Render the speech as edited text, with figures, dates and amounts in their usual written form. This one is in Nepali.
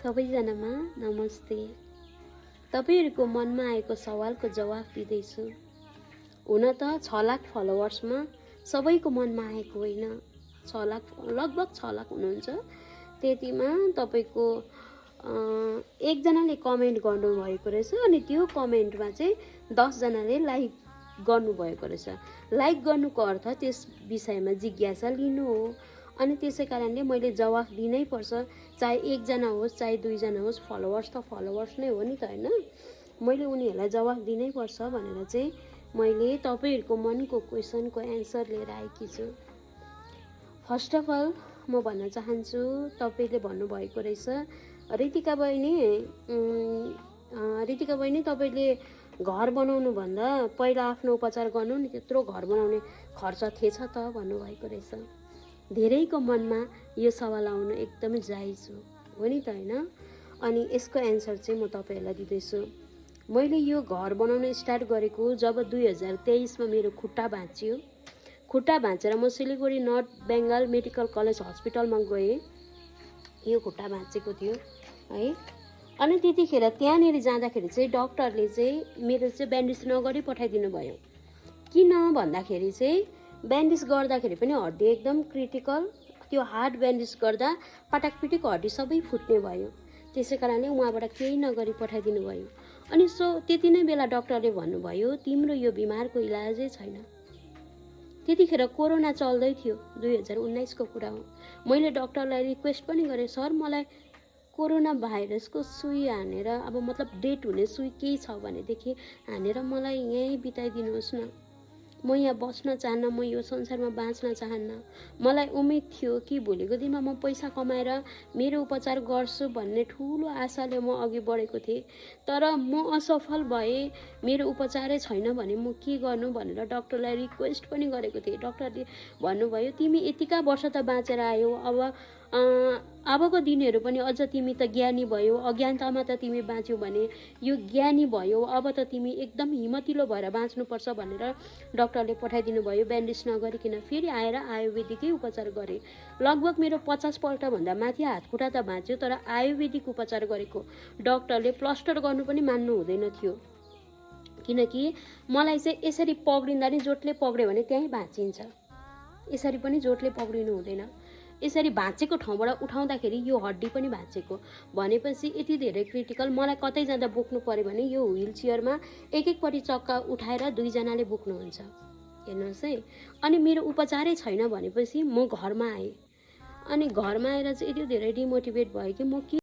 सबैजनामा नमस्ते। तपाईहरुको मनमा आएको सवालको जवाफ दिँदैछु। हुन त 6 लाख फलोवर्समा सबैको मनमा आएको होइन। 6 लाख लगभग 6 लाख हुनुहुन्छ। त्यतिमा तपाईको एकजनाले कमेन्ट गर्नुभएको रहेछ अनि त्यो कमेन्टमा चाहिँ 10 जनाले लाइक गर्नुभएको रहेछ। लाइक गर्नुको अर्थ त्यस विषयमा जिज्ञासा लिनु हो। अनि त्यसै कारणले मैले जवाफ दिनै पर्छ, चाहे एकजना होस् चाहे दुईजना होस्। फलोवर्स त फलोवर्स नै हो नि त हैन। मैले उनीहरूलाई जवाफ दिनै पर्छ भनेर चाहिँ मैले तपाईहरुको मनको क्वेशनको एन्सर लिएर आएकी छु। फर्स्ट अफ अल म भन्न चाहन्छु, तपाईले भन्नुभएको रहेछ रितिका बहिनी तपाईले घर बनाउनु भन्दा पहिला आफ्नो उपचार गर्नु नि, त्यत्रो घर बनाउने खर्च थिएछ त भन्नुभएको रहेछ। धेरैको मनमा यो सवाल आउनु एकदमै जायज हो नि त हैन। अनि यसको एन्सर चाहिँ म तपाईहरुलाई दिदैछु। मैले यो घर बनाउन स्टार्ट गरेको जब 2023 मा मेरो खुट्टा भाँचियो। खुट्टा भाँचेर म Siliguri north Bengal medical college हस्पिटलमा गएँ। यो खुट्टा भाँचेको थियो है। अनि त्यतिखेर त्यहाँनेरि जाँदाखेरि चाहिँ डाक्टरले चाहिँ मेरो चाहिँ ब्यान्डेज नगरी पठाइदिनु भयो। किन भन्दाखेरि चाहिँ ब्यान्डेज गर्दाखेरि पनि हड्डी एकदम क्रिटिकल, त्यो हार्ड ब्यान्डेज गर्दा पटाकपिटिक हड्डी सबै फुट्ने भयो। त्यसै कारणले उहाँबाट केही नगरी पठाइदिनु भयो। अनि त्यति नै बेला डाक्टरले भन्नुभयो तिम्रो यो बिमारको इलाजै छैन। त्यतिखेर कोरोना चल्दै थियो, 2019 को कुरा हो। मैले डाक्टरलाई रिक्वेस्ट पनि गरेँ, सर मलाई कोरोना भाइरसको सुई हानेर, अब मतलब डेट हुने सुई केही छ भनेदेखि हानेर मलाई यहीँ बिताइदिनुहोस् न। म यहाँ बस्न चाहन्न, म यो संसारमा बाँच्न चाहन्न। मलाई उम्मेद थियो कि भोलिको दिनमा म पैसा कमाएर मेरो उपचार गर्छु भन्ने ठुलो आशाले म अघि बढेको थिएँ। तर म असफल भए, मेरो उपचारै छैन भने म के गर्नु भनेर डाक्टरलाई रिक्वेस्ट पनि गरेको थिएँ। डाक्टरले भन्नुभयो तिमी यतिका वर्ष त बाँचेर आयौ, अबको दिनहरू पनि अझ तिमी त ज्ञानी भयो, अज्ञानतामा त तिमी बाँच्यौ भने यो ज्ञानी भयो, अब त तिमी एकदम हिम्मतिलो भएर बाँच्नुपर्छ भनेर डाक्टरले पठाइदिनु भयो। ब्यान्डेज नगरिकन फेरि आएर आयुर्वेदिकै उपचार गरे। लगभग मेरो 50 पल्ट भन्दा माथि हातखुट्टा त भाँच्यो, तर आयुर्वेदिक उपचार गरेको। डाक्टरले प्लास्टर गर्नु पनि मान्नु हुँदैन थियो, किनकि मलाई चाहिँ यसरी पक्रिँदा नि जोटले पक्रियो भने त्यहीँ भाँचिन्छ, यसरी पनि जोटले पक्रिनु हुँदैन। यसरी भाँचेको ठाउँबाट उठाउँदाखेरि यो हड्डी पनि भाँचेको भनेपछि यति धेरै क्रिटिकल। मलाई कतै जाँदा बोक्नु पर्यो भने यो व्हील चेयरमा एक-एकपट्टि चक्का उठाएर 2 जनाले बोक्नुहुन्छ, हेर्नुहोस् है। अनि मेरो उपचारै छैन भनेपछि म घरमा आएँ। अनि घरमा आएर चाहिँ यति धेरै डिमोटिभेट भयो कि म के